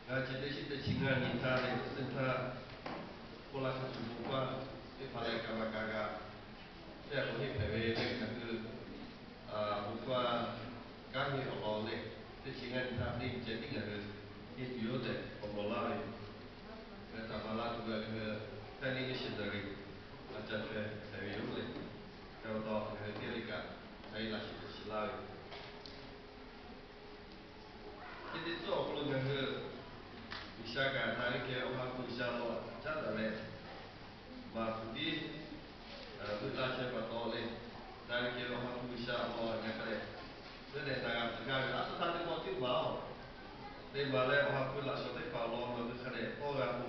Ngaˬ chi teˇ shiˉ teˇ chi ngaˇ nyi htaˇ leh teˇ htaˇ, k'oˆ laˇ hk'a shuˍ bon hpaˇ teˇ hpaˍ leh kaꞈ maˇ kaꞈ g'a, teˇ a k'o heˆ hpehꞈ ve leh ngaˬ hui bon hpaˇ kanˉ nyi awˬ lawn leh, teˇ chi ngaˇ nyi htaˇ teˇ nyi ceh tiˉ ngaˬ hui nyi tuˬ yoˬ tehꞈ k'awꞈ lawˬ laˇ ve yoˬ. Ngaˬ htaꞈ maˍ laˇ tuˬ ve ngaˬ hui Chinese missionary a ca hpehꞈ ve yoˬ leh, ca pa taw ngaˬ hui teˇ g'aˇ le kaꞈ a e laꞈ shiˍ shiˍ laˇ ve yoˬ. Chi teˇ tcuhˉ awˬ hk'aw lo ngaˬ hui G'uiˬsha kaꞈ daꞈ ve kehˬ ve Awˬ ha hpu G'uiˬsha law caˉ daꞈ leh, maˍ tuˬ tiˉ veuꞈ laˇ chehˇ pa taw leh, daꞈ ve kehˬ ve Awˬ ha hpu G'uiˬsha awˬ lawn ngaˬ hk'a dehꞈ ve lehˬ na g'a tuˬ gaˇ ve, a htoꞈ htaˇ teˇ pawˆ tiˉ maˍ-oˬ, te maˍ leh Awˬ ha hpu laꞈ shawnˍ teˇ hpaˍ awˬ lawn ngaˬ hui hk'a dehꞈ tawˇ g'a k'o,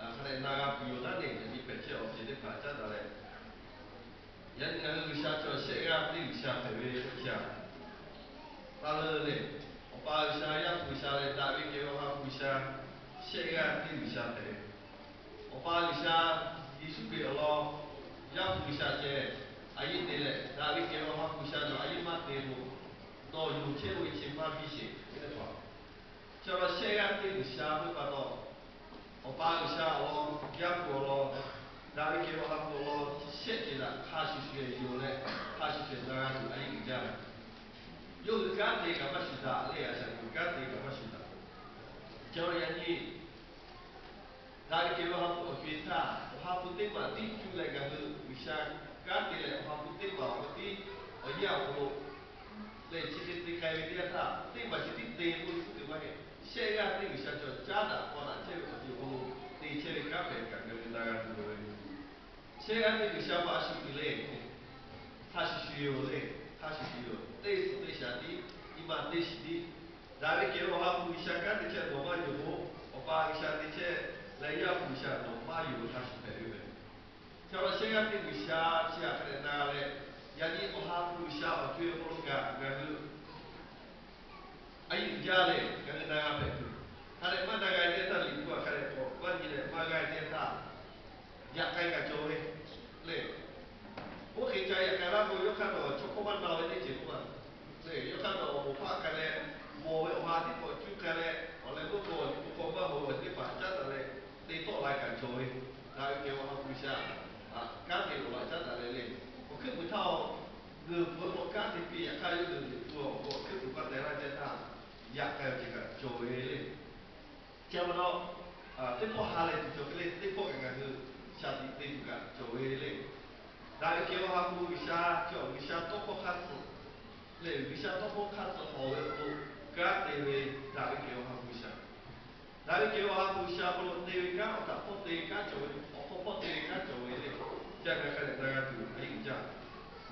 hk'a dehꞈ na g'a tuˬ yoˬ laˇ leh, yaꞈ nyi hpehꞈ chehˇ awˬ ceuˬ teˇ hpaˍ caˉ daꞈ leh, yaꞈ nyi ngaˬ hui G'uiˬsha cawˬ shehˆ g'aˇ teˇ G'uiˬsha hpehꞈ ve k'oˆ chi a taˇ leuˉ leh, Awˬ pa G'uiˬsha, Yaˇ hpu G'uiˬsha leh daꞈ ve kehˬ ve Awˬ ha hpu G'uiˬsha shehˆ g'aˇ teˇ G'uiˬsha hpehꞈ ve. Awˬ pa G'uiˬsha, Yeˍsuˆ Hkriꞈ awˬ lawn Yaˇ hpu G'uiˬsha ceh a yeˆ te leh, daꞈ ve kehˬ ve Awˬ ha hpu G'uiˬsha nawˬ a yeˆ maˇ te k'o, nawˬ yonˍ chehˇ ve chi maˇ biˇ sheˍ ve teˇ hpaˍ. Chi awˬ lawn shehˆ g'aˇ teˇ G'uiˬsha ve pa taw, Awˬ pa G'uiˬsha awˬ lawn, Yaˇ hpu awˬ lawn, daꞈ ve kehˬ ve Awˬ ha hpu awˬ lawn shehˆ ceuˬ daꞈ hk'a shuˍ shuˍ yoˬ leh, hk'a shuˍ shuˍ na g'a tuˬ a yeˆ uiˍ jaˇ ve. Yawˇ hui kanˉ te kaꞈ maˇ shuˍ daꞈ leh, a shaꞈ teꞈ kanˉ te kaꞈ maˇ shuˍ daꞈ. Chi awˬ lawn yaꞈ nyi daꞈ ve kehˬ ve Awˬ ha hpu awˬ co-e htaˇ, Awˬ ha hpu teˇ maˬ tiˉ cuˇ leh ngaˬ hui G'uiˬsha kanˉ te leh, Awˬ ha hpu teˇ maˬ awˬ hk'aw tiˉ awˬ yanˇ awˬ hk'aw lo lehˬ, chi hk'e te k'ai ve teˇ yanˇ htaˇ, teˇ maˬ chi tiˉ te k'oˆ ve k'oˆ te maˇ heˆ. Shehˆ g'aˇ teˇ G'uiˬsha cawˬ caˉ daꞈ k'aw daꞈ chehˇ ve awˬ ceuˬ awˬ hk'aw lo te chehˇ ve kanˉ hpehꞈ kaꞈ ngaˬ hui na g'a tuˬ loˍ ve. Shehˆ g'aˇ teˇ G'uiˬsha maˇ a shu tuˬ le. Hk'a shuˍ shuˍ yoˬ le. Hk'a shuˍ shuˍ yoˬ. Teˇ suhˍ teˇ shaˍ tiˉ, nyi ma teˇ shiˍ tiˉ, daꞈ ve kehˬ ve Awˬ ha hpu G'uiˬsha kanˉ te chehˇ nawˬ maˇ yonˍ k'o, Awˬ pa G'uiˬsha te chehˇ leh Yaˇ hpu G'uiˬsha nawˬ maˇ yonˍ ve hk'a shuˍ hpehꞈ ve meh. Chi awˬ lawn shehˆ g'aˇ teˇ G'uiˬsha chi htaꞈ hk'a dehꞈ na g'a leh, yaꞈ nyi Awˬ ha hpu G'uiˬsha awˬ co-e awˬ hk'aw lo kaꞈ ngaˬ hui a yeˆ uiˍ jaˇ leh, ngaˬ hui na g'a hpehꞈ tuˬ, hk'a dehꞈ maˇ na g'a ve teˇ yanˇ htaˇ, Liꞈ hpu a hk'a dehꞈ k'awꞈ maˇ nyi leh maˇ g'a ve teˇ yanˇ htaˇ, yaꞈ k'ai kaꞈ cawˬ ve le. Oˇ hk'e ca yaꞈ k'ai laˇ k'o, yawˇ hk'aˇ nawˬ chaw hkawˇ maˇ na ve teˇ ceuˬ k'oˆ ma le. Yawˇ hk'aˇ nawˬ awˬ moˍ hpaˆ k'ai leh, mawˬ ve Awˬ ha tiˉ k'awꞈ cuˇ k'ai leh, awˬ leh meuˇ k'o awˬ liꞈ hpu hk'aw maˇ hawˬ ve awˬ teˇ hpaˍ caˉ taˍ leh, te tawˆ la kaꞈ cawˬ ve, daꞈ ve kehˬ ve Awˬ ha hpu G'uiˬsha kanˉ te awˬ laꞈ caˉ taˍ leh le. Awˬ hkuiˉ puiˍ htaˇ, g'uiˬ pfuhˍ ve k'o kanˉ te piˇ, yaꞈ hk'aˇ yawˇ hui Liꞈ hpu awˬ hk'aw hkuiˉ puiˍ maˇ teh laˇ ve teˇ htaˇ, yaꞈ k'ai awˬ ceuˬ kaꞈ cawˬ ve le. Chi pa taw, teˇ pawˆ ha lehˬ tuˬ cawˬ hk'e le, teˇ pawˆ kaꞈ ngaˬ hui shaˍ tiꞈ te tuˬ kaꞈ cawˬ ve le. Daꞈ ve kehˬ ve Awˬ ha hpu G'uiˬsha cawˬ, G'uiˬsha tawˇ hkawˇ hk'aˇ suh lehˬ, G'uiˬsha tawˇ hkawˇ hk'aˇ suh hawˬ ve awˬ hk'aw lo kanˉ te ve, daꞈ ve kehˬ ve Awˬ ha hpu G'uiˬsha, daꞈ ve kehˬ ve Awˬ ha hpu G'uiˬsha hk'aw lo te ve kanˉ, awˬ htaꞈ hpawˇ te ve kanˉ cawˬ ve, awˬ hk'aw hpawˇ te ve kanˉ cawˬ ve le. Chi a ngaˬ hk'a dehꞈ na g'a tuˬ a yeˆ uiˍ jaˇ.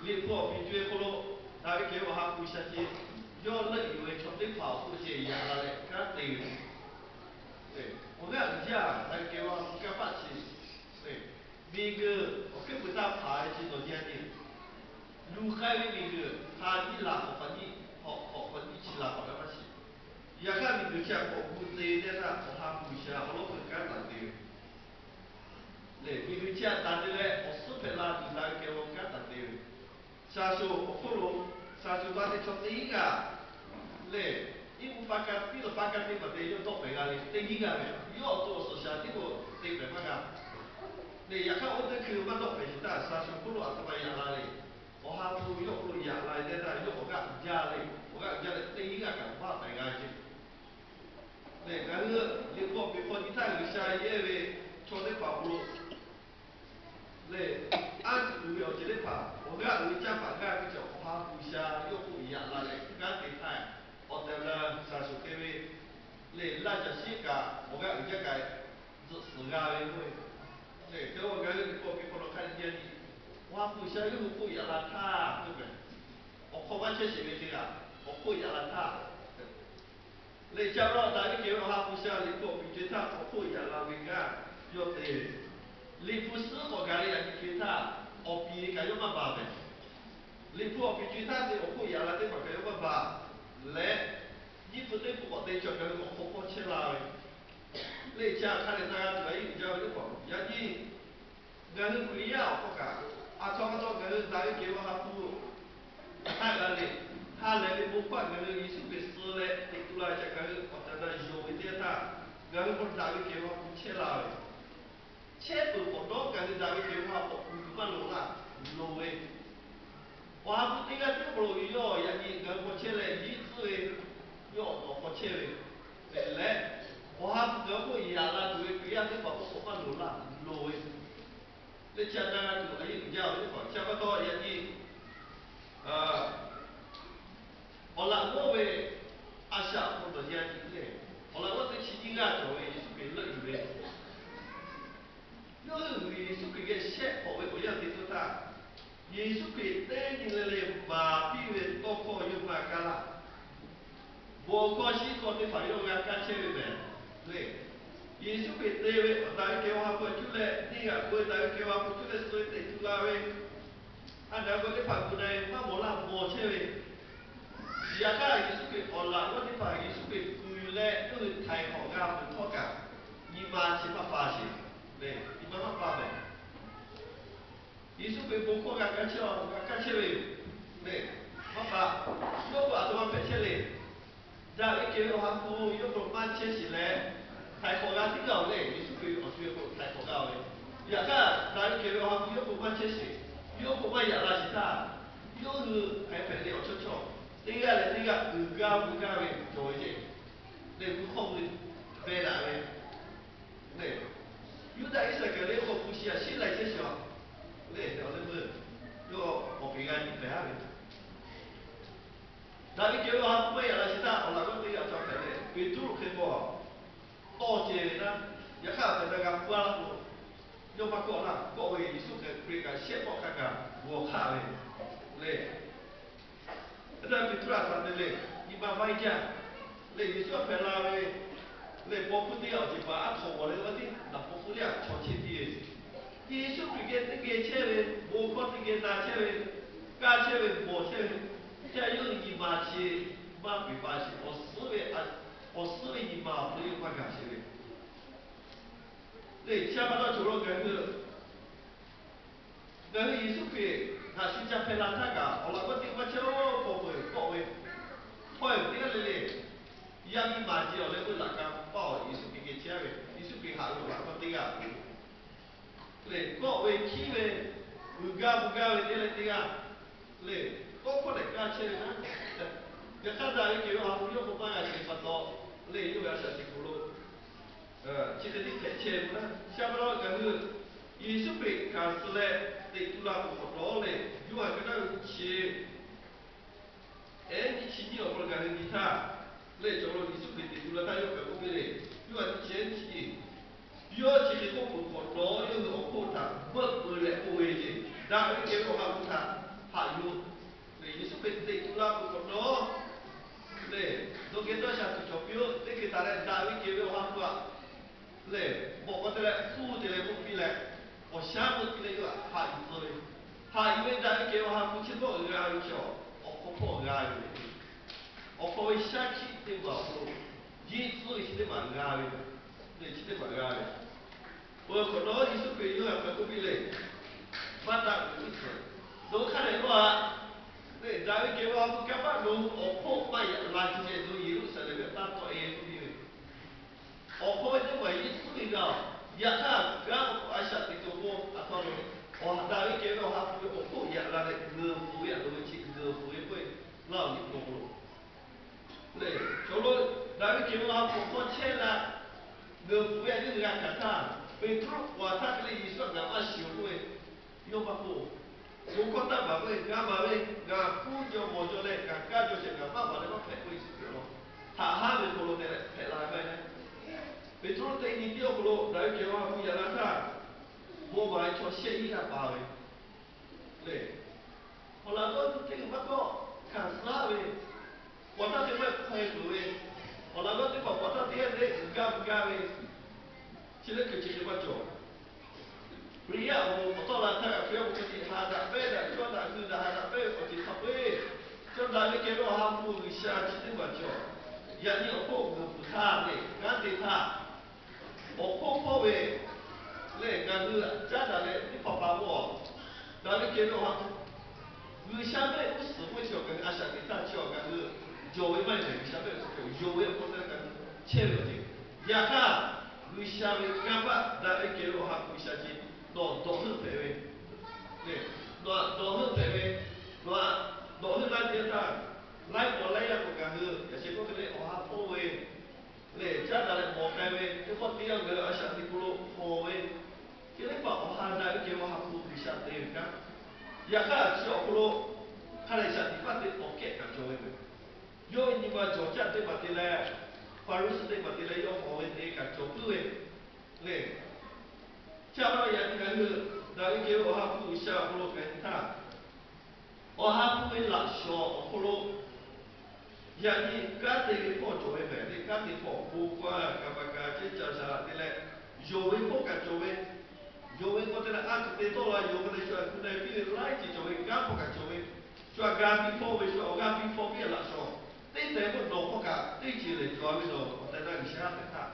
Liꞈ hpu awˬ piˍ co-e hk'aw lo, daꞈ ve kehˬ ve Awˬ ha hpu G'uiˬsha ceh, yawˇ leuˆ yuˬ ve chaw teˇ hpaˍ awˬ hk'oˆ ceh yaꞈ la leh kanˉ te ve awˬ g'aˇ uiˍ jaˇ. Daꞈ ve kehˬ ve Awˬ ha hpu kanˇ paˆ chi miˬguiˬ awˬ hkuiˉ puiˍ htaˇ hpanˍ ve chi nawˬ nyi a nyi, luˬ k'ai ve miˬguiˬ hpanˍ nyi laˬ k'awꞈ hpanˍ nyi, hk'awꞈ hk'awꞈ hpanˍ nyi chi laˬ k'awꞈ g'a maˇ shiˍ. Yaꞈ hk'aˇ miˬguiˬ chi a k'awꞈ gu te ve teˇ htaˇ, Awˬ ha hpu G'uiˬsha awˬ lawˉ hk'aw kanˉ taˍ te ve lehˬ, miˬguiˬ chi a taˍ te leh awˬ suhˉ hpehꞈ la tuˬ daꞈ ve kehˬ ve kanˉ taˍ te ve. Shaˍ shoˍ awˬ hk'oˆ lo, shaˍ shoˍ ma te chaw teˇ g'aˇ lehˬ, iˉ mvuhˇ paˇ kaˇ tiˉ laˬ paˇ kaˇ teˇ maˬ te yawˇ dawˆ pehˍ g'a le, teˇ hinˉ g'aˇ ve, yawˇ awˬ to awˬ suhˍ shaˍ tiˉ k'o te pehˍ maˇ g'a. Lehˬ yaꞈ hk'aˇ oˇ teˇ hkui maˇ dawˆ pehˍ shiˍ htaˇ, shaˍ shoˍ hk'oˆ lo a htoꞈ ma yaꞈ la le. Awˬ ha hpu yawˇ hk'aw lo yaꞈ la ve teˇ htaˇ, yawˇ awˬ g'aˇ uiˍ jaˇ le. Awˬ g'aˇ uiˍ jaˇ leh teˇ hinˉ g'aˇ kaꞈ maˇ pehˍ g'a ce. Lehˬ ngaˬ hui Liꞈ hpu awˬ piˍ hk'aw nyi htaˇ G'uiˬsha yehˇ ve chaw teˇ hpaˍ awˬ hk'aw lo lehˬ, anˇ tuˬ ve awˬ ceuˬ teˇ hpaˍ awˬ g'aˇ uiˍ ve caˇ paˍ g'aˇ ve cawˬ, Awˬ ha hpu G'uiˬsha yawˇ hk'oˆ yaꞈ la leh kanˉ te htaˇ, awˬ tehˬ awˬ na shaˍ shoˍ hk'e ve lehˬ, laˇ caˬ shiˉ kaꞈ awˬ g'aˇ uiˍ jaˇ kaꞈ zuhꞈ suhˍ g'a ve k'oˆ ve. Lehˬ, hk'e awˬ g'aˇ ve Liꞈ hpu awˬ piˍ hk'aw lo hk'a dehꞈ nyi a nyi, Awˬ ha hpu G'uiˬsha yawˇ hui hk'oˆ yaꞈ la htaˇ k'oˆ ve, awˬ hk'aw maˇ chehˇ sheˍ ve hk'e g'a, awˬ hk'oˆ yaꞈ la htaˇ lehˬ, chi a pa taw daꞈ ve kehˬ ve Awˬ ha hpu G'uiˬsha Liꞈ hpu awˬ piˍ co-e htaˇ awˬ hk'oˆ yaꞈ la ve g'aˇ yawˇ te ve. Liꞈ hpu suhˉ k'awꞈ gaˬ leh yaꞈ nyi co-e htaˇ, awˬ piˍ ve kaꞈ yawˇ maˇ baˬ mehˍ. Liꞈ hpu awˬ piˍ co-e htaˇ te awˬ hk'oˆ yaꞈ la teˇ hpaˍ kaꞈ yawˇ maˇ baˬ leh, nyiˇ hpu teˇ hpu k'awꞈ te cawˬ kaꞈ ve awˬ hk'aw hpawˇ chehˇ la ve. Lehˬ chi a hk'a dehꞈ na g'a tuˬ a yeˆ uiˍ jaˇ ve teˇ hpaˍ yaꞈ nyi ngaˬ hui Hkriꞈ yaˇ awˬ hk'aw kaꞈ, a htoꞈ ma pa taw ngaˬ hui daꞈ ve kehˬ ve Awˬ ha hpu htaˇ g'a le. Ha lehˬ ve bon hpaˇ ngaˬ hui Yeˍsuˆ Hkriꞈ suh leh teꞈ tu la ve ca ngaˬ hui awˬ tehˬ awˬ na yonˍ ve teˇ yanˇ htaˇ, Ngaˬ hui k'o daꞈ ve kehˬ ve Awˬ ha hpu chehˇ la ve, chehˇ peuˬ k'awꞈ dawˇ ngaˬ hui daꞈ ve kehˬ ve Awˬ ha hpu k'awꞈ kuˬ tuˬ maˇ loˍ laˇ, loˍ ve. Awˬ ha hpu teˇ g'aˇ tiˉ k'o lo yawˇ yaꞈ nyi ngaˬ hui hk'aw chehˇ leh yiˇ tcuhˉ ve, yawˇ awˬ to hk'aw chehˇ ve, leh Awˬ ha hpu ngaˬ hui k'o yaꞈ la tuˬ ve Hkriꞈ yaˇ teˇ hpaˍ k'o k'awꞈ maˇ loˍ laˇ, loˍ ve. Leh chi a na g'a tuˬ a yeˇ uiˍ jaˇ ve teˇ hpaˍ chi pa taw yaꞈ nyi awˬ laꞈ g'awˇ ve a shaꞈ awˬ hk'aw nawˬ yaꞈ nyi lehˬ, awˬ laꞈ g'awˇ teˇ chi nyiˇ g'aˇ cawˬ ve Yeˍsuˆ Hkriꞈ leuˆ yuˬ ve, yawˇ hui Yeˍsuˆ Hkriꞈ geh shehˆ hk'awꞈ ve awˬ yanˇ te tuˬ htaˇ, Yeˍsuˆ Hkriꞈ teˇ nyi le le maˍ piˇ ve tawˇ hkawˇ yawˇ maˇ kaˇ laˇ. Bon hkawˇ shinˉ hkawˇ teˇ hpaˍ yawˇ g'a kaˇ chehˇ ve mehˍ le. Yeˍsuˆ Hkriꞈ te ve daꞈ ve kehˬ ve Awˬ ha hpu cuˇ leh neˇ g'aꞈ k'oˆ ve daꞈ ve kehˬ ve Awˬ ha hpu cuˇ leh suh ve teꞈ tu la ve, a daꞈ ve teˇ hpaˍ gu na e maˇ mawˬ laˇ mawˬ chehˇ ve. Yaꞈ hk'aˇ Yeˍsuˆ Hkriꞈ awˬ laꞈ g'awˇ teˇ hpaˍ Yeˍsuˆ Hkriꞈ kuˬ yuˬ leh yawˇ hui htaiˍ hk'awꞈ g'a peuˬ htawˇ kaꞈ, nyi ma chi maˇ pa sheˍ le. Nyi ma maˇ pa mehˍ. Yeˍsuˆ Hkriꞈ bon hkawˇ g'a kaˇ chehˇ, g'a kaˇ chehˇ ve yoˬ le. Maˇ pa, yawˇ k'o aˬ htoꞈ ma hpehꞈ chehˇ le. Daꞈ ve kehˬ ve Awˬ ha hpu yawˇ k'o maˇ chehˇ sheˍ leh, htaiˍ hk'awꞈ g'a tiˉ g'a-oˬ le. Yeˍsuˆ Hkriꞈ awˬ to e k'o htaiˍ hk'awꞈ g'a ve. Yaꞈ hk'aˇ daꞈ ve kehˬ ve Awˬ ha hpu yawˇ k'o maˇ chehˇ sheˍ, yawˇ k'o maˇ yaꞈ la sheˍ htaˇ, yawˇ hui hk'aˬ hpehꞈ le awˬ chawˇ chawˇ teˇ g'aˇ leh teˇ g'aˇ uiˍ gaˇ mvuh gaˇ ve cawˬ ve ceˇ. Leh mvuhˇ hk'awˇ mvuh beh daꞈ ve le. Yuˇdaꞈ Iˉsaˍkaˍriˍoˆ k'o hpu shi a shiˉ lai chehˇ sheˍ a le. Awˬ leh meuˇ yawˇ awˬ peˍ g'a nyi pehˍ haˉ ve. Daꞈ ve kehˬ ve Awˬ ha hpu maˇ yaꞈ la sheˍ htaˇ, awˬ laꞈ g'awˇ teˇ g'aˇ cawˬ hpehꞈ leh, Peˍtruˆ hk'e k'o tawˇ ceh ve naˉ, yaꞈ hk'aˇ hpehꞈ na g'a pu laˇ k'o, yawˇ maˇ kawˆ laˇ. Kawˆ ve Yeˍsuˆ Hkriꞈ kaꞈ shehˆ pawˆ hk'a kaꞈ g'awˬ hk'aˆ ve le. Hk'e te Peˍtruˆ a htaꞈ te le, nyi ma maˇ jaˇ. Leh Yeˍsuˆ a hpehꞈ la ve leh paw hkuˇ teˇ g'aˇ awˬ ceˬ paˍ aˉ hk'aw g'awˬ leh g'aˇ tiˉ daꞈ paw hkuˇ teˇ g'aˇ chaw chehˇ piˇ ve, Yeˍsuˆ Hkriꞈ geh teˇ geh chehˇ ve, bon hkawˇ teˇ geh na chehˇ ve, kaˇ chehˇ ve, mawˬ chehˇ ve, chi a yawˇ hui nyi ma chi maˇ peˬ pa sheˍ. Awˬ suhˉ ve, awˬ suhˉ ve nyi ma awˬ hk'aw lo yawˇ maˇ gaˬ sheˍ ve. Leh chi a pa taw cawˬ lo ngaˬ hui Ngaˬ hui Yeˍsuˆ Hkriꞈ ngaˬ shu ca hpehꞈ la htaˇ kaꞈ, awˬ laꞈ g'awˇ teˇ maˇ chehˇ-oˆ k'awꞈ peuˬ kawˆ ve, hawˇ-eˬ teˇ g'aˇ le le, yaˇ miˇ maˍ ce awˬ leh k'oˆ laꞈ ka paˇ awˬ Yeˍsuˆ Hkriꞈ geh chehˇ ve, Yeˍsuˆ Hkriꞈ haꞈ ve awˬ laꞈ g'awˇ teˇ g'aˇ le, kawˆ ve hkiˉ ve, uiˍ gaˇ bvuh gaˇ ve teˇ leh teˇ g'aˇ le, tawˇ hkawˇ lehˬ kaˇ chehˇ ve naˉ, yaꞈ hk'aˇ daꞈ ve kehˬ ve Awˬ ha hpu yawˇ k'o maˇ g'a sheˍ pa taw, le yawˇ g'a shaˍ sheˍ k'oˍ lo chi hk'e tiˉ hpehꞈ chehˇ ve naˉ. Chi a pa taw ngaˬ hui Yeˍsuˆ Hkriꞈ hkanˍ suh leh teꞈ tu la peuˬ hk'awꞈ nawˉ lehˬ, Yoˇhanˬ ka naˉ ve nyiˇ chi, ehˉ nyiˇ chi nyiˇ awˬ hk'aw lo ngaˬ hui nyi htaˇ, leh cawˬ lo Yeˍsuˆ Hkriꞈ teꞈ tu la htaˇ yawˇ hpehꞈ k'oˆ piˇ le. Yoˇhanˬ nyiˇ chi ehˉ nyiˇ chi nyiˇ, yawˇ chi hk'e k'oˆ peuˬ hk'awꞈ nawˉ yawˇ hui awˬ hk'oˆ htaꞈ meuˆ peuˬ leh k'oˆ ve ceˇ, daꞈ ve kehˬ ve Awˬ ha hpu htaꞈ haꞈ yuˬ. Yeˍsuˆ Hkriꞈ teꞈ tu la peuˬ hk'awꞈ nawˉ lehˬ, nawˬ geh dawˇ sha tuˬ cawˬ piˇ-oˆ. Teˇ hk'e taˍ leh daꞈ ve kehˬ ve Awˬ ha hpu aꞈ lehˬ, bawꞈ k'aw te leh hpuˇ te leh k'oˆ piˇ leh, awˬ shaˉ meuˆ piˇ leh yawˇ htaꞈ haꞈ yuˬ tcuh ve, haꞈ yuˬ ve daꞈ ve kehˬ ve Awˬ ha hpu chi bawˆ g'a ve chaw, awˬ hk'aw hpawˇ g'a ve, awˬ hk'aw ve shaˉ hkiˆ teˇ maˬ awˬ hk'aw lo, yeˇ tcuhˉ ve chi teˇ maˬ g'a ve, lehˬ chi teˇ maˬ g'a ve, peuˬ hk'awꞈ nawˉ Yeˍsuˆ Hkriꞈ yawˇ htaꞈ hpehꞈ k'oˆ piˇ le, maˇ daꞈ ve uˉ suhˍ, nawˬ hk'a dehꞈ law-a. Lehˬ daꞈ ve kehˬ ve Awˬ ha hpu kanˇ paˆ nawˬ hui awˬ hk'oˆ maˇ yaꞈ la ce, nawˬ Yeˍruˆsaˍlehnˍ ve taˇ tawˆ-e k'oˆ piˇ ve, awˬ hk'aw ve teˇ maˬ yeˇ tcuhˉ ve g'a-oˬ. Yaꞈ hk'aˇ, kanˉ awˬ hk'aw a shaꞈ teꞈ tuˬ awˬ pon aˬ htoꞈ ma awˬ daꞈ ve kehˬ ve Awˬ ha hpu ve awˬ hk'oˆ yaꞈ la leh, g'uiˬ pfuhˍ ve aˬ loˍ ve chi g'uiˬ pfuhˍ ve k'oˆ-e, laˇ awˬ liꞈ hk'aw lo lehˬ, chaw lo daꞈ ve kehˬ ve Awˬ ha hpu awˬ hk'aw chehˇ la, g'uiˬ pfuhˍ ve a yeˇ g'a hkanˍ htaˇ, Peˍtruˆ k'awꞈ htaˇ hk'e le Yeˍsuˆ htaꞈ ngaˬ maˇ shiˍ-oˬ k'oˆ ve, yawˇ maˇ k'oˆ. Bon hkawˇ taˇ baˬ k'oˆ ve, g'a maˍ ve, ngaˬ hkuˇ jaw mawˬ jaw leh ngaˬ kaˇ jaw sheˍ, ngaˬ maˇ maˍ leh maˇ hpehꞈ k'oˆ ve Yeˍsuˆ Hkriꞈ law. Haꞈ haˉ ve hk'aw lo te leh hpehꞈ la ve maˇ heˆ. Peˍtruˆ teˇ nyi tiˉ awˬ hk'aw lo daꞈ ve kehˬ ve Awˬ ha hpu yaꞈ la htaˇ, bon maˍ ve chaw shehˆ hiˆ g'aˇ pa ve lehˬ, awˬ laꞈ g'awˇ teˇ g'uiˬ maˇ kawˆ hkanˍ suh ve, paw taˇ teˇ g'aˇ hk'a e tuˬ ve, awˬ laꞈ g'awˇ teˇ hpaˍ paw taˇ teˇ g'aˇ leh uiˍ gaˇ bvuhꞈ gaˇ ve, chi lehˬ kuiˬ chi hk'e maˇ cawˬ. Hkriꞈ yaˇ awˬ moˍ k'awꞈ tawˆ la htaˇ, Hkriꞈ yaˇ awˬ moˍ k'o tiꞈ ha daꞈ pehˉ daꞈ, cawˇ daꞈ hui daꞈ ha daꞈ pehˉ ve k'awꞈ ceˬ hk'a peu-eˬ, cawˇ daꞈ ve kehˬ ve Awˬ ha hpu G'uiˬsha chi teˇ maˬ cawˬ. Yaꞈ nyi awˬ hk'oˆ g'uiˬ pfuhˍ htaˇ lehˬ, kanˉ te htaˇ, awˬ hk'oˆ hpawˇ ve lehˬ, ngaˬ hui caˉ daꞈ leh teˇ hpaˍ hpaˍ k'o, daꞈ ve kehˬ ve Awˬ ha hpu G'uiˬsha mehˆ g'uˇ suhˍ k'oˆ ve chi awˬ ngaˬ hui a shaꞈ teꞈ htaˇ chi awˬ ngaˬ hui jawˬ ve maˇ heˆ mehˍ. G'uiˬsha mehˆ g'uˇ suhˍ cawˬ, yonˍ ve awˬ hk'aw te leh ngaˬ hui chehˇ ve awˬ ceuˬ. Yaꞈ hk'aˇ, G'uiˬsha ve kanˇ paˆ daꞈ ve kehˬ ve Awˬ ha hpu G'uiˬsha chi nawˬ dawꞈ heuˆ hpehꞈ ve, nawˬ htaꞈ dawꞈ heuˆ hpehꞈ ve, nawˬ htaꞈ dawꞈ heuˆ laˇ te htaˇ, laiˉ pawˆ laiˉ yaˇ k'o ngaˬ hui yaꞈ sheh k'oˆ hk'e le Awˬ ha hpawˇ ve lehˬ caˉ daꞈ leh mawˬ k'ai ve teˇ pawˆ teˇ yanˇ ngaˬ hui a shaꞈ teꞈ hk'aw lo hpawˬ ve, chi teˇ hpaˍ Awˬ ha daꞈ ve kehˬ ve Awˬ ha hpu G'uiˬsha te ve kanˉ. Yaꞈ hk'aˇ chi awˬ hk'aw lo hk'a lehˬ shaˍ tiꞈ faˆ te awˬ kehˉ kaꞈ cawˬ ve mehˬ. Yawˇ ve nyi ma cawˬ caˆ teˇ hpaˍ te leh, Hpaˍriˍsehˇ teˇ hpaˍ te leh yawˇ hawˬ ve te kaꞈ cawˬ puiˉ ve lehˬ, chi a pa taw yaꞈ nyi ngaˬ hui daꞈ ve kehˬ ve Awˬ ha hpu G'uiˬsha awˬ hk'aw lo hpehꞈ te htaˇ, Awˬ ha hpu ve laꞈ shawˍ awˬ hk'aw lo yaꞈ nyi kanˉ te ve hpawˇ cawˬ ve mehˬ le. Kanˉ te hpawˇ bon hkawˇ kaˍ paˍ kaˍ ceh caˬ shaˍ te leh, yonˍ ve hpawˇ kaꞈ cawˬ ve, yonˍ ve k'o te leh a tuˬ te tawˆ la yonˍ ve leh shu a hpu na piˇ ve laiˉ ceuˬ cawˬ ve kanˉ hpawˇ kaꞈ cawˬ ve, shu a g'a piˇ hpawˇ ve shu awˬ g'aˇ piˇ hpawˇ piˇ laꞈ shawˍ teˇ tehꞈ k'o nawˬ hpawˇ kaꞈ teˇ ceuˬ lehˬ cawˬ ve nawˬ awˬ tehˬ na G'uiˬsha hpehꞈ htaˇ,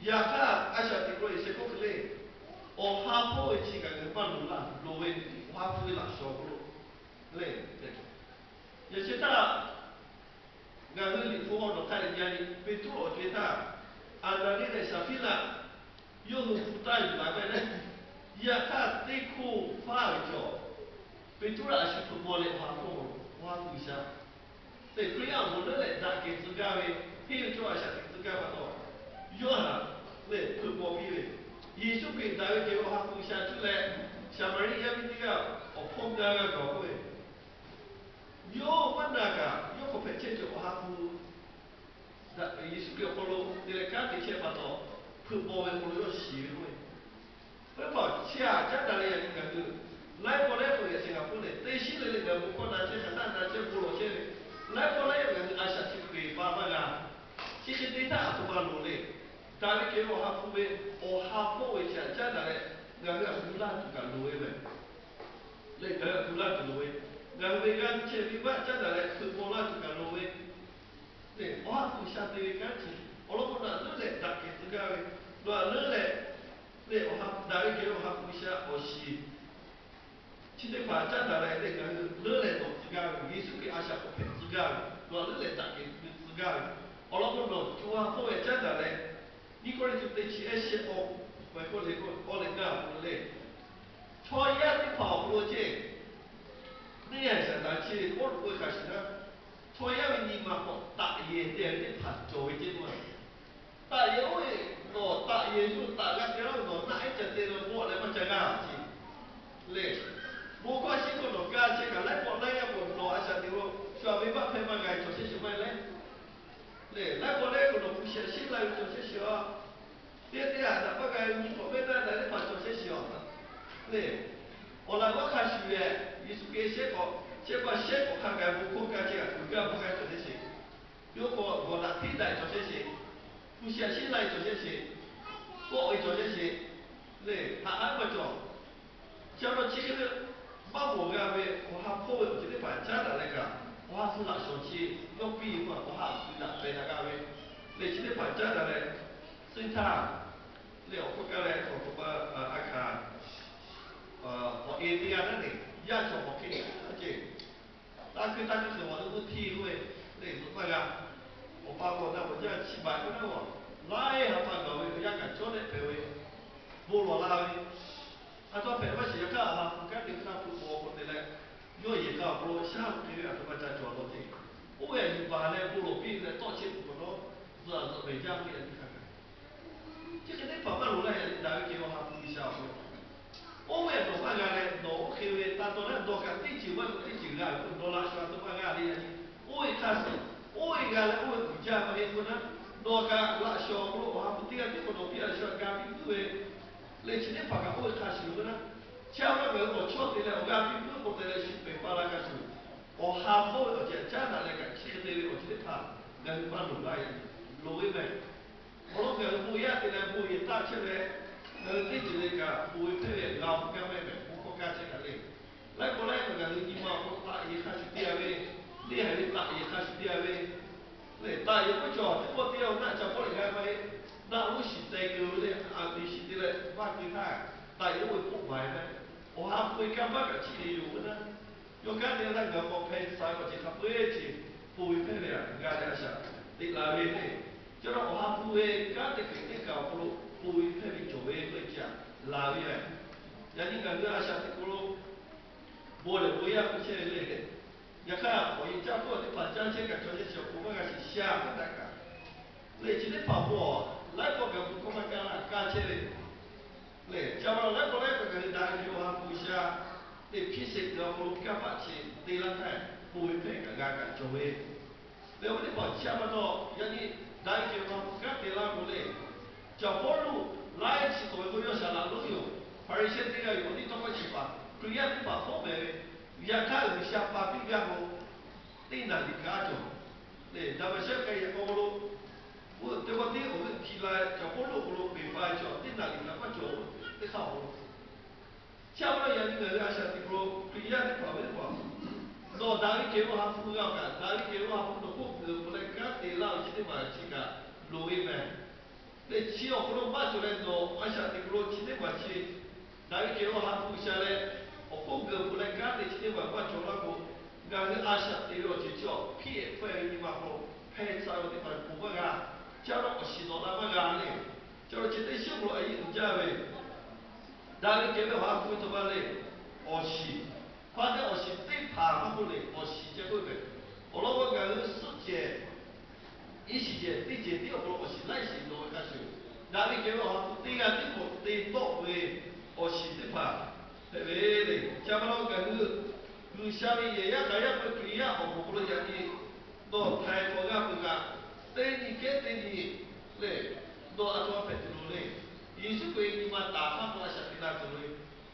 yaꞈ hk'aˇ a shaꞈ teꞈ k'o yaꞈ sheh k'oˆ hk'e le, Awˬ ha hpawˇ ve chi kaꞈ ngaˬ hui maˇ loˍ laˇ loˍ ve, Awˬ ha hpu ve laꞈ shawˍ k'o lo lehˬ, yaꞈ sheh htaˇ ngaˬ hui Liꞈ hpu awˬ nawˬ hk'a dehꞈ nyi a nyi Peˍtruˆ awˬ co-e htaˇ, Aˍnaˍniˆ leh Saˍhpiˇraꞈ yawˇ hui hpu taˇ yuˬ taˍ ve leh, yaꞈ hk'aˇ teˇ hkoˇ faˇ ve cawˬ. Peˍtruˆ a shu hpeuꞈ maw leh Awˬ ha hpawˇ, Awˬ ha hpu G'uiˬsha lehˬ, Hkriꞈ yaˇ awˬ moˍ leuˉ lehˬ daꞈ kehˬ tcuh gaˇ ve, henˇ ve cawˇ a shaꞈ teꞈ tcuh gaˇ pa taw, yawˇ htaꞈ lehˬ hpeuꞈ maw piˇ ve, Yeˍsuˆ Hkriꞈ daꞈ ve kehˬ ve Awˬ ha hpu G'uiˬsha cuˇ leh, Saˍmaˍriˆ yaˇ miˇ teˇ g'aˇ awˬ hpawˇ gaˇ g'a gawˬ k'oˆ ve, yawˇ maˇ na kaꞈ yawˇ hk'aw hpehꞈ chehˇ cawˬ Awˬ ha hpu Yeˍsuˆ Hkriꞈ awˬ hk'aw lo te leh kanˉ te chehˇ pa taw, hpeuꞈ maw ve awˬ hk'aw lo yawˇ shiˍ ve k'oˆ ve, teˇ hpaˍ chi a caˉ daꞈ leh yaꞈ nyi ngaˬ hui laiˉ pawˆ laiˉ pawˆ yaꞈ sheh ngaˬ hpawˇ lehˬ, teˇ shiˉ le le ngaˬ hui bon hkawˇ na chehˇ hk'aˬ htaˇ na chehˇ bon lawˬ chehˇ ve, laiˉ pawˆ laiˉ yaꞈ ngaˬ hui a shaꞈ chi hk'e pa maˇ g'a. Chi hk'e te htaˇ a htoꞈ ma loˍ le. Daꞈ ve kehˬ ve Awˬ ha hpu ve, Awˬ ha hpawˇ ve chi a caˉ daꞈ leh ngaˬ hui a gu laˇ tuˬ kaꞈ loˍ ve mehˬ. Lehˬ ngaˬ hui a gu laˇ tuˬ loˍ ve, ngaˬ hui ve g'aˇ chehˇ ve maˇ caˉ daꞈ leh hpeuꞈ maw laˇ tuˬ kaꞈ loˍ ve, lehˬ Awˬ ha hpu G'uiˬsha te ve kanˉ chi awˬ lawn k'o, nawˬ htaꞈ leuˉ leh daꞈ kehˬ tcuh gaˇ ve, nawˬ htaꞈ leuˉ leh lehˬ Awˬ ha daꞈ ve kehˬ ve Awˬ ha hpu G'uiˬsha awˬ shiˍ chi teˇ hpaˍ caˉ daꞈ leh lehˬ ngaˬ hui leuˉ leh dawˬ tcuh gaˇ ve, Yeˍsuˆ Hkriꞈ a shaꞈ k'awꞈ hpehꞈ tcuh gaˇ ve, nawˬ htaꞈ leuˉ leh daꞈ kehˬ tcuh gaˇ ve, awˬ lawn k'o, nawˬ co ha hpawˇ ve caˉ daꞈ leh, Nyiˇ Kawˇrenˍhtuˆ teˇ chi ehˉ shehˆ awˬ, awˬ leh ngaˇ awˬ hk'aw lo lehˬ, chaw yaˇ teˇ hpaˍ awˬ hk'aw lo ceˇ, neˇ haiˬ Saˍtanˍ chi Pawˇluꞈ k'oˆ ve hk'a shuˍ htaˇ, chaw yaˇ ve nyi ma hk'aw taꞈ yehˬ te ve teˇ hpaˍ cawˬ ve ceˇ k'o, taꞈ yehˬ oˇ ve, nawˬ taꞈ yehˬ yawˇ taꞈ g'a te laˇ ve nawˬ naˆ ehˉ ca te la bon leh maˇ ca g'aˇ ceˇ. Lehˬ, bon hkawˇ a shinˉ k'o nawˬ ka chehˇ kaꞈ laiˉ pawˆ laiˉ yaˇ k'o nawˬ a shaꞈ teꞈ lo shu a ve maˇ hpehˇ maˇ g'a cawˬ chehˇ shiˍ maˇ heˆ leh, lehˬ laiˉ pawˆ laiˉ yaˇ k'o nawˬ hpu shehˍ shinˉ la ve cawˬ chehˇ shiˍ a. Teˇ teˇ a daꞈ maˇ g'a ve nyi k'awꞈ mehˉ daꞈ daꞈ teˇ hpaˍ cawˬ chehˇ shiˍ a. Lehˬ, awˬ laꞈ g'awˇ hk'a shuˍ leh, Yeˍsuˆ Hkriꞈ shehˆ k'awꞈ chehˇ pa shehˆ k'awꞈ hk'a gaˬ bon hkawˇ ka chehˇ kaꞈ kuˬ gaˇ maˇ g'a cawˬ chehˇ sheˍ. Yawˇ k'o gawˬ daꞈ hteˇ daꞈ cawˬ chehˇ sheˍ. Hpu shehˍ shinˉ la cawˬ chehˇ sheˍ. Kawˆ ve cawˬ chehˇ sheˍ. Lehˬ, haꞈ aˉ maˇ cawˬ. Chi a pa chi hk'e ve maˇ mawˬ g'a ve Awˬ ha hpawˇ ve awˬ ceuˬ teˇ hpaˍ caˉ daꞈ leh kaꞈ, Awˬ ha hpu laꞈ shawˍ chi yawˇ piˇ ve k'o Awˬ ha hpu daꞈ pehˬ daꞈ g'a ve, lehˬ chi teˇ hpaˍ caˉ daꞈ leh, suh htaˇ, lehˬ awˬ hk'oˆ kaˇ leh awˬ hk'aw ma a hkanˍ, awˬ e teˇ g'aˇ naˉ neˬ yaˇ cawˬ hk'awꞈ hk'e a ceˇ. Taˇ hkuiˇ taˇ hkuiˇ hk'e awˬ te g'uˇ htiˇ k'oˆ ve, lehˬ zuhꞈ maˇ g'a. Awˬ pa k'awꞈ na awˬ jaˇ chi baˬ k'oˆ naˉ a, laiˉ ha pa gawˬ ve awˬ yanˇ kaꞈ cawˇ leh hpehꞈ ve, bon lawˬ la ve, a taw hpehꞈ maˇ shiˍ yaꞈ hk'aˇ Awˬ ha hpu kanˉ te hk'aˇ hpu k'awꞈ k'oˆ te leh, yawˇ yehˬ k'a awˬ hk'aw lo shaˉ k'oˆ hk'e ve a htoꞈ ma ca cawˬ a law ceˇ. Oˇ ve a yuˬ baˬ leh bon lawˬ piˇ leh tawˆ chehˇ kuiˬ k'awꞈ nawˉ, zuhꞈ a zuhꞈ ve jaˇ ve a nyi hk'a gaˬ Chi hk'e teˇ hpaˍ maˇ loˍ laˇ yaꞈ nyi daꞈ ve kehˬ ve Awˬ ha hpu G'uiˬsha awˬ hk'aw lo, oˇ ve a nawˬ maˇ g'a leh nawˬ oˇ hk'e ve taˇ taw leh nawˬ kaꞈ teˇ ceuˬ maˇ k'oˆ teˇ ceuˬ g'a ve k'o, nawˬ laꞈ shawˍ a htoꞈ ma g'a le yaꞈ nyi. Oˇ ve hk'a shuˍ, oˇ ve g'a leh oˇ ve kuˬ jaˇ maˇ heˆ k'o naˉ, nawˬ kaꞈ laꞈ shawˍ awˬ hk'aw lo Awˬ ha hpu teˇ g'aˇ tiˉ k'o nawˬ piˇ a shu a ga piˇ puiˉ ve, lehˬ chi teˇ hpaˍ kaꞈ oˇ ve hk'a shuˍ ve naˉ, chi a maˇ gaˬ ve awˬ chawˇ te leh awˬ g'aˇ piˇ puiˉ k'o te leh shu pehˬ pa la hk'a shuˍ, Awˬ ha hpawˇ ve awˬ ceuˬ caˉ daꞈ leh kaꞈ chi hk'e te ve awˬ ceuˬ teˇ hpaˍ ngaˬ hui maˇ loˍ laˇ yaꞈ nyi. Loˍ ve mehˬ. Awˬ lawn ngaˬ hui bon yaˇ te leh bon yehˬ taˆ chehˇ leh, ngaˬ hui teˇ ceuˬ le kaꞈ bon ve hpehˇ ve g'a awˬ hpu kaˇ mehˆ mehˬ bon hkawˇ kaˇ chehˇ kaꞈ le. Laiˉ pawˆ laiˉ yaˇ ngaˬ hui nyi ma awˬ hk'aw lo taꞈ yehˬ hk'a shuˍ te a ve, neˇ haiˬ ve taꞈ yehˬ hk'a shuˍ te a ve, lehˬ taꞈ yehˬ k'oˆ cawˬ teˇ pawˆ teˇ yanˇ naˆ ca pawˆ leh g'a maˇ heˆ. Naˆ lonˉ shiˍ teh keu ve leh a te shiˍ te leh maˇ te htaˇ, taꞈ yehˬ oˇ ve k'oˆ baˬ ve, Awˬ ha hpu ve kanˇ paˆ kaꞈ chi hk'e yoˬ ve naˉ. Yawˇ kanˉ te htaˇ ngaˬ hui k'awꞈ hpeh sa ve awˬ ceuˬ hk'a peu-eˬ ceuˬ, bon ve hpehˇ ve a g'a leh a shaꞈ teꞈ la ve le. Chi awˬ lawn awˬ ha hpu ve kanˉ te hk'e teˇ kaꞈ awˬ hk'aw lo ponˬ ve hpehˇ ve cawˬ ve k'oˆ ve chi htaꞈ laˬ ve yoˬ. Yaꞈ nyi ngaˬ hui a shaꞈ teꞈ k'o lo bon lehˬ bon yaˇ k'oˆ chehˇ ve le. Yaꞈ hk'aˇ, awˬ yehˬ caˇ hpfuhˇ teˇ hpaˍ caˇ chehˇ kaꞈ cawˬ chehˇ chi awˬ pon maˇ g'a shiˍ sha k'oˆ daꞈ kaꞈ, lehˬ chi teˇ hpaˍ bon laiˉ pawˆ gaˬ pu kawˇ maˇ kaˇ laˇ kaˇ chehˇ ve lehˬ, chi awˬ lawn laiˉ pawˆ laiˉ pawˆ kaꞈ hui daꞈ ve kehˬ ve awˬ ha hpu G'uiˬsha teˇ hpiˇ sheˍ kuiˬ awˬ hk'aw lo kanˇ paˆ chi te laˇ htaˇ, bon ve hpehˇ kaꞈ g'a kaꞈ cawˬ ve. Lehˬ, awˬ viˉ teˇ hpaˍ, chi a pa taw yaꞈ nyi daꞈ ve kehˬ ve awˬ ha hpu kanˉ te laˇ k'o lehˬ, Caˬ Pawˇluꞈ laiˉ chi tawˍ ve k'o, yawˇ shaˍ laꞈ lonˉ yoˬ. Hpaˍriˍsehˇ teˇ g'aˇ yoˬ. Awˬ liˇ tawˇ hkawˇ chi paˍ Hkriꞈ yaˇ teˇ hpaˍ hpawˇ mehˍ ve, yaꞈ hk'aˇ G'uiˬsha pa piˇ gaˇ k'o, teˇ naˍ riˍ kaꞈ cawˬ. Lehˬ, Daˍmaˍsehˇ k'ai yaꞈ k'aw lo, oˇ teˇ pawˆ tiˉ awˬ g'euˆ hki la, Caˬ Pawˇluꞈ awˬ hk'aw lo peˬ pa ve chaw teˇ naˍ riˍ kaꞈ maˇ cawˬ. Teˇ hk'aˇ awˬ hk'aw lo, chi a pa taw yaꞈ nyi ngaˬ hui a shaꞈ teꞈ k'o lo Hkriꞈ yaˇ teˇ hpaˍ ve teˇ hpaˍ, nawˬ daꞈ ve kehˬ ve awˬ ha hpu g'a kaꞈ, daꞈ ve kehˬ ve awˬ ha hpu nawˬ hk'oˆ geuꞈ peuˬ leh kanˉ te laˇ ve chi teˇ hpaˍ chi kaꞈ loˍ ve mehˍ. Lehˬ, chi awˬ hk'aw lo maˇ cawˬ leh nawˬ a shaꞈ teꞈ k'o lo chi teˇ hpaˍ chi daꞈ ve kehˬ ve awˬ ha hpu G'uiˬsha leh awˬ hk'oˆ geuꞈ peuˬ leh kanˉ te chi teˇ hpaˍ maˇ cawˬ laˇ k'o, ngaˬ hui a shaꞈ teꞈ ve awˬ ceuˬ chi awˬ hpiˇ ehˍ hpfuhˇ ve nyi ma hk'aw lo hpeh tcuh ve teˇ hpaˍ ponˬ maˇ g'a. Chi a pa taw awˬ shiˍ nawꞈ la maˇ g'a leh, chi a pa taw chi teˇ shiˉ k'o lo a yeˇ uiˍ jaˇ ve daꞈ ve kehˬ ve awˬ ha hpu ve taw ma lehˬ, awˬ shiˍ, hpaˇ teˇ awˬ shiˍ teˇ hpaˍ maˇ k'oˆ lehˬ, awˬ shiˍ ceh k'oˆ ve mehˍ. Awˬ lawn k'o, ngaˬ hui suhˆ cehˬ, iˉ shiˍ cehˬ teˇ cehˬ tiˉ awˬ hk'aw lo awˬ shiˍ laiˉ shiˍ nawꞈ ve hk'a shuˍ, daꞈ ve kehˬ ve awˬ ha hpu teˇ g'aˇ tiˉ k'awꞈ te tawˆ ve awˬ shiˍ teˇ hpaˍ hpehꞈ ve le. Chi a pa taw ngaˬ hui G'uiˬsha ve yehˬ yaˇ hk'aˬ yaˇ peu Hkriꞈ yaˇ awˬ moˍ hk'aw lo yaꞈ nyi nawˬ htaiˍ hk'awꞈ g'a peuˬ kaꞈ, teˇ nyi kehˉ teˇ nyi lehˬ, nawˬ a htoꞈ ma hpehꞈ tuˬ loˍ le. Yeˍsuˆ Hkriꞈ nyi ma taˍ hk'aˇ k'o a shaꞈ teꞈ la tuˬ loˍ le.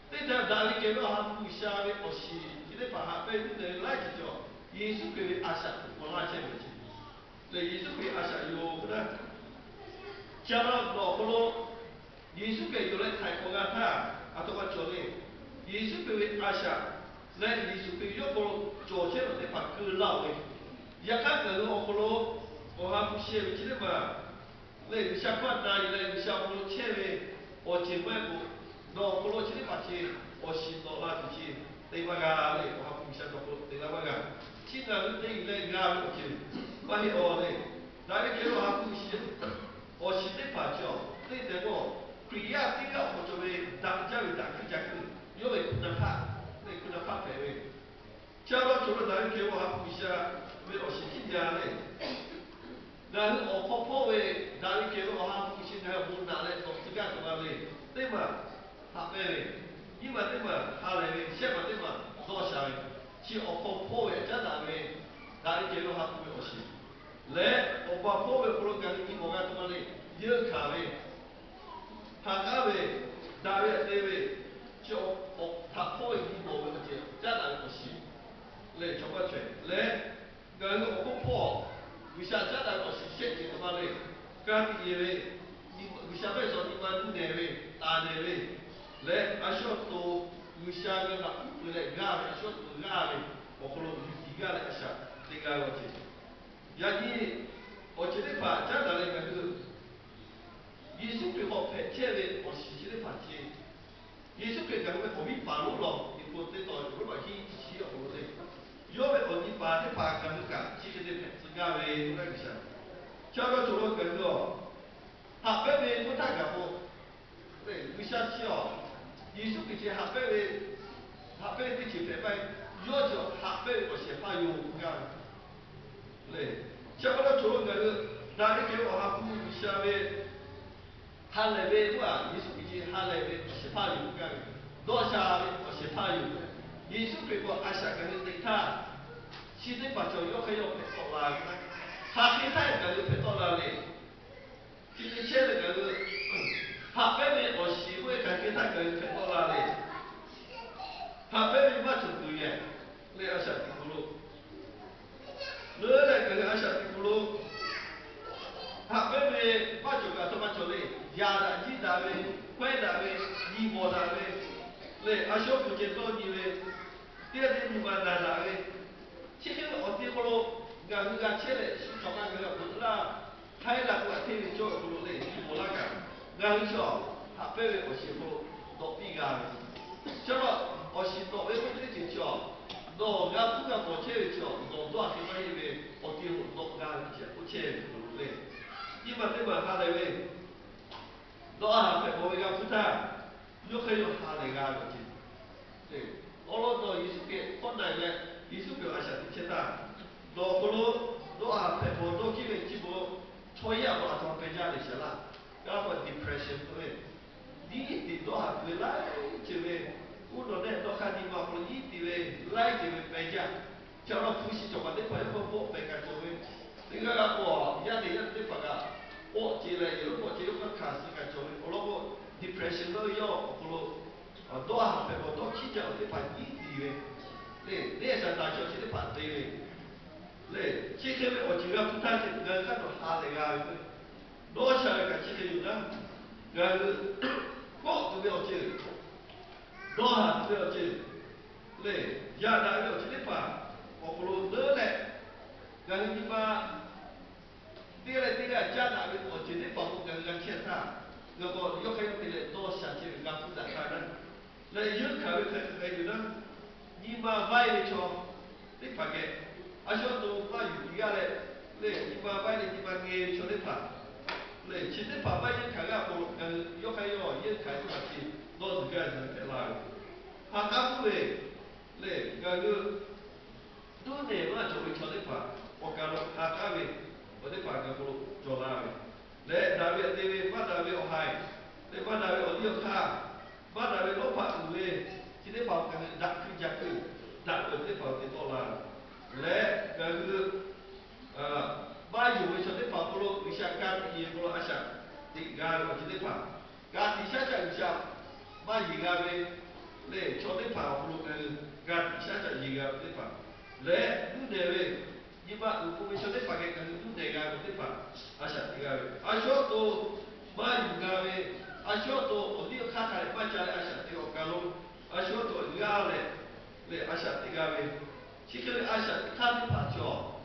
Teˇ htaˇ daꞈ ve kehˬ ve awˬ ha hpu G'uiˬsha ve awˬ shiˍ chi teˇ hpaˍ haꞈ pehnˇ ve laiˉ ceuˬ cawˬ, Yeˍsuˆ Hkriꞈ ve a shaꞈ teꞈ k'awꞈ laˇ chehˇ ve awˬ ceuˬ lehˬ, Yeˍsuˆ Hkriꞈ a shaꞈ yoˬ k'oˆ naˇ. Chi a pa taw nawˬ awˬ hk'aw lo Yeˍsuˆ Hkriꞈ yoˬ leh htaiˍ hk'awꞈ g'a htaˇ, a htoꞈ ma cawˬ le. Yeˍsuˆ Hkriꞈ ve a shaꞈ leh Yeˍsuˆ Hkriꞈ yawˇ hk'aw lo cawˬ chehˇ ve teˇ hpaˍ keu laˇ-oˬ ve. Yaꞈ hk'aˇ ngaˬ hui awˬ hk'aw lo awˬ ha hpu sheh ve chi teˇ hpaˍ lehˬ, G'uiˬsha hk'aˇ na yuˬ leh G'uiˬsha awˬ hk'aw lo chehˇ ve awˬ ceuˬ maˇ heˆ k'o, nawˬ awˬ hk'aw lo chi teˇ hpaˍ chi awˬ shiˍ nawꞈ la tuˬ chi te maˇ g'a leh, awˬ ha hpu G'uiˬsha nawˬ hk'aw lo te laˇ maˇ g'a. Chi ngaˬ hui te yuˬ leh g'a ve awˬ ceuˬ maˇ heˆ awˬ lehˬ, daꞈ ve kehˬ ve awˬ ha hpu shiˍ, awˬ shiˍ teˇ hpaˍ chi awˬ teˇ tehꞈ k'o, Hkriꞈ yaˇ teˇ g'aˇ awˬ hk'aw cawˬ ve daꞈ jaˇ ve daꞈ hkuiˇ ca hkuiˇ yawˇ ve hkuiˇ naˍ hpaˆ, lehˬ hkuiˇ naˍ hpaˆ hpehꞈ ve. Chi a pa taw cawˬ lo daꞈ ve kehˬ ve awˬ ha hpu G'uiˬsha ve awˬ shiˍ tiˉ jaˇ lehˬ, ngaˬ hui awˬ hk'aw hpawˇ ve daꞈ ve kehˬ ve awˬ ha hpu G'uiˬsha ngaˬ hui awˬ bon naꞈ leh nawꞈ tcuh gaˇ tuˬ ma le. Teˇ maˬ haꞈ pehnˇ ve, nyiˇ maˬ teˇ maˬ ha lehˬ ve, shehˆ maˬ teˇ maˬ dawˇ sha ve, chi awˬ hk'aw hpawˇ ve caˉ daꞈ ve daꞈ ve kehˬ ve awˬ ha hpu ve awˬ shiˍ leh, awˬ pa hpawˇ ve awˬ hk'aw lo ngaˬ hui nyi mawˬ g'a tuˬ ma le. Yeunˇ hkanˍ ve, ha k'aˉ ve, daꞈ ve htaꞈ te ve, chi awˬ htaꞈ hpawˇ ve nyi mawˬ ve awˬ ceuˬ caˉ daꞈ ve awˬ shiˍ lehˬ, chaw maˇ chaweh leh, ngaˬ hui awˬ hk'oˆ hpawˇ G'uiˬsha caˉ daꞈ ve awˬ shiˍ shehˆ ceuˬ hk'e ma le. Ka tiꞈ yeˬ ve, G'uiˬsha mehˆ suhˍ nyi ma nuˇ nehˬ ve, taˍ nehˬ ve leh, a shu awˬ to G'uiˬsha ve laꞈ kuˉ peuˬ leh g'aˇ ve, a shu awˬ to g'aˇ ve awˬ hk'aw lo yuˬ tiˍ g'aˇ leh a shaꞈ teꞈ g'a ve awˬ ceuˬ. Yaꞈ nyi awˬ ceuˬ teˇ hpaˍ caˉ daꞈ leh ngaˬ hui Yeˍsuˆ Hkriꞈ k'awꞈ hpehꞈ chehˇ ve awˬ shiˍ chi teˇ hpaˍ chi, Yeˍsuˆ Hkriꞈ ngaˬ hui ve awˬ viˉ paˍ lonˉ lawˬ, Liꞈ hpu teˇ tawn Roˉmaꞈ hiˉ chi awˬ hk'aw lo le, yawˇ ve awˬ nyi paˍ teˇ hpaˍ ngaˬ hui kaꞈ chi hk'e te hpehꞈ tcuh gaˇ ve k'oˆ gaˇ G'uiˬsha. Chi a pa taw cawˬ lo ngaˬ hui a haꞈ pehnˇ ve k'oˆ htaˇ gaˬ k'o, G'uiˬsha chi awˬ, Yeˍsuˆ Hkriꞈ chi haꞈ pehnˇ ve, haꞈ pehnˇ ve teˇ ceuˬ hpehꞈ maˇ heˆ. Yawˇ chi haꞈ pehnˇ ve awˬ shehˍ hpaˇ yoˬ k'oˆ gaˇ ve le. Chi a pa taw cawˬ lo ngaˬ hui daꞈ ve kehˬ ve awˬ ha hpu G'uiˬsha ve ha lehˬ ve k'oˆ a, Yeˍsuˆ Hkriꞈ chi ha lehˬ ve awˬ shehˍ hpaˇ yoˬ k'oˆ gaˇ ve, dawˇ sha ve awˬ shehˍ hpaˇ yoˬ. Yeˍsuˆ Hkriꞈ k'awꞈ a shaꞈ ngaˬ hui teꞈ htaˇ, chi teˇ hpaˍ cawˬ yawˇ hk'aˇ yawˇ hpehꞈ tawˆ la ve htaˇ, hk'aˬ hk'e htaˇ ngaˬ hui hpehꞈ tawˆ la le. Chi hk'e chehˇ ve ngaˬ hui haꞈ pehnˇ ve awˬ shiˍ k'oˆ ve hk'aˬ hk'e htaˇ ngaˬ hui hpehꞈ tawˆ la le. Haꞈ pehnˇ ve maˇ cawˬ tuˬ yehˬ leh a shaꞈ teꞈ kuˬ lo, leuˉ leh ngaˬ hui a shaꞈ teꞈ kuˬ lo haꞈ pehnˇ ve maˇ cawˬ kaꞈ a htoꞈ ma cawˬ le. Yaꞈ daꞈ jiˇ daꞈ ve, hkawehˉ daꞈ ve, nyi mawˬ daꞈ ve leh a shu awˬ pon ceh dawˇ nyi ve, teˇ g'aˇ teˇ nyi ma naˬ daꞈ ve, chi hk'e ve awˬ te hk'aw lo ngaˬ hui g'a chehˇ leh shu hk'awꞈ ma ngaˬ hui g'a bvuhꞈ laˇ. Hk'aiˉ daꞈ k'o a hteˇ ve cawˇ awˬ hk'aw lo lehˬ, nyi mawˬ laˇ kaꞈ, ngaˬ hui chi haꞈ pehnˇ ve awˬ shiˍ awˬ hk'aw lo dawꞈ piˇ g'a ve. Chi a pa taw, awˬ shiˍ dawꞈ ve k'oˆ ve teˇ ceuˬ chi awˬ, nawˬ g'a hpuˇ g'a mawˬ chehˇ ve chi awˬ, nawˬ dawˇ a hk'e maˇ heˆ ve, awˬ te lo dawꞈ g'a ve chi a k'oˆ chehˇ ve awˬ hk'aw lo lehˬ, nyi maˇ teˇ maˬ ha lehˬ ve, dawˇ haˍ hpehꞈ bawˬ ve g'a hpuˇ htaˇ, yawˇ hk'e yawˇ ha lehˬ g'a ve awˬ ceuˬ. Awˉ lawˉ dawˇ Yeˍsuˆ Hkriꞈ hkawˇ na leh, Yeˍsuˆ Hkriꞈ a shaꞈ teꞈ chehˇ htaˇ, nawˬ awˬ hk'aw lo dawˇ haˍ hpehꞈ bawˬ dawˇ hkiˉ ve chi beuꞈ chaw yaˇ awˬ hk'aw lo a htoꞈ ma peh jaˇ leh shaˍ laˇ. G'a k'o depression k'oˆ ve, niˉ tiˍ dawˇ haˍ tuˬ ve laiˉ ceuˬ ve, uˉ nawˬ nehˆ dawˇ hk'aˇ nyi ma awˬ hk'aw lo niˉ tiˍ ve laiˉ ceuˬ ve peh jaˇ. Chi awˬ lawn hpu shi cawˬ paˍ teˇ hpaˍ yawˇ hk'aw bawˆ pehˍ kaꞈ cawˬ ve, teˇ g'aˇ g'a k'o yaˇ teꞈ yaˇ teˇ hpaˍ kaꞈ k'awꞈ ce leh, yawˇ k'awꞈ ce yawˇ hk'aˇ hkanˍ suh kaꞈ cawˬ ve awˬ lawn k'o, depression dawˇ ve yawˇ awˬ hk'aw lo dawˇ haˍ hpehꞈ bawˬ dawˇ hkiˉ jaˇ awˬ teˇ hpaˍ niˉ tiˍ ve, lehˬ neˇ a shaˍ taˍ chi awˬ chi teˇ hpaˍ te ve, lehˬ chi hk'e ve awˬ ceuˬ g'a hpuˇ htaˇ ceh ngaˬ hui hk'aˇ nawˬ ha lehˬ g'a ve k'o, dawˇ sha ve kaꞈ chi hk'e yoˬ naˉ, ngaˬ hui kawˆ tuˬ ve awˬ ceuˬ, dawˇ haˍ tuˬ ve awˬ ceuˬ, lehˬ yaꞈ daꞈ ve awˬ ceuˬ teˇ hpaˍ awˬ hk'aw lo leuˉ leh, ngaˬ hui nyi ma teˇ g'aˇ leh teˇ g'aˇ caˉ daꞈ ve awˬ ceuˬ teˇ hpaˍ k'o ngaˬ hui g'a chehˇ htaˇ, ngaˬ k'awꞈ yawˇ hk'aˇ yawˇ te leh dawˇ sha chehˇ ve g'a hpuˇ daꞈ htaˇ naˉ, lehˬ yeunˇ hkanˍ ve hk'e hk'e yoˬ naˉ, nyi ma vaiˇ ve chaw teˇ hpaˍ geh, a shu awˬ to maˇ yuˬ tiˍ g'aˇ leh, lehˬ nyi ma vaiˇ leh nyi ma ngeh ve chaw teˇ hpaˍ, lehˬ chi teˇ hpaˍ maˇ yeunˇ hkanˍ g'aˇ k'o, ngaˬ hui yawˇ hk'aˇ yawˇ yeunˇ hkanˍ ve teˇ hpaˍ chi dawˇ zuhˬ gaˇ zuhˬ hpehꞈ la ve, ha k'aˉ puiˉ ve, lehˬ ngaˬ hui duˇ nehˬ maˇ cawˬ ve chaw teˇ hpaˍ awˬ kaˬ lo ha k'aˉ ve, awˬ teˇ hpaˍ ngaˬ hui lo cawˬ la ve, lehˬ daꞈ ve te ve maˇ daꞈ ve awˬ haiˬ, lehˬ maˇ daꞈ ve awˬ liˇ awˬ hk'aˇ, maˇ daꞈ ve lawˇ hpaꞈ uiˍ ve, chi teˇ hpaˍ awˬ kaˬ lo daꞈ hkui jaˇ hkui, daꞈ ve teˇ hpaˍ awˬ te tawˆ la ve, lehˬ ngaˬ hui maˇ yonˍ ve chaw teˇ hpaˍ awˬ hk'aw lo G'uiˬsha ka tiꞈ yeˬ hk'aw lo a shaꞈ teꞈ g'a ve awˬ ceuˬ teˇ hpaˍ, ka tiꞈ shaˉ caˆ G'uiˬsha maˇ yeˬ g'a ve, lehˬ chaw teˇ hpaˍ awˬ hk'aw lo ngaˬ hui ka tiꞈ shaˉ caˆ yeˬ g'a ve teˇ hpaˍ, lehˬ duˇ nehˬ ve, nyi ma uiˍ k'o ve chaw teˇ hpaˍ geh ngaˬ hui duˇ nehˬ g'a ve teˇ hpaˍ, a shaꞈ teꞈ g'a ve, a shu awˬ to maˇ yuˬ g'a ve, a shu awˬ to awˬ liˇ awˬ hk'aˇ hk'a leh maˇ ca leh a shaꞈ teꞈ awˬ kaˬ lo, a shu awˬ to g'aˇ leh, lehˬ a shaꞈ teꞈ g'a ve, chi hk'e ve a shaꞈ teꞈ hk'aˇ teˇ hpaˍ cawˬ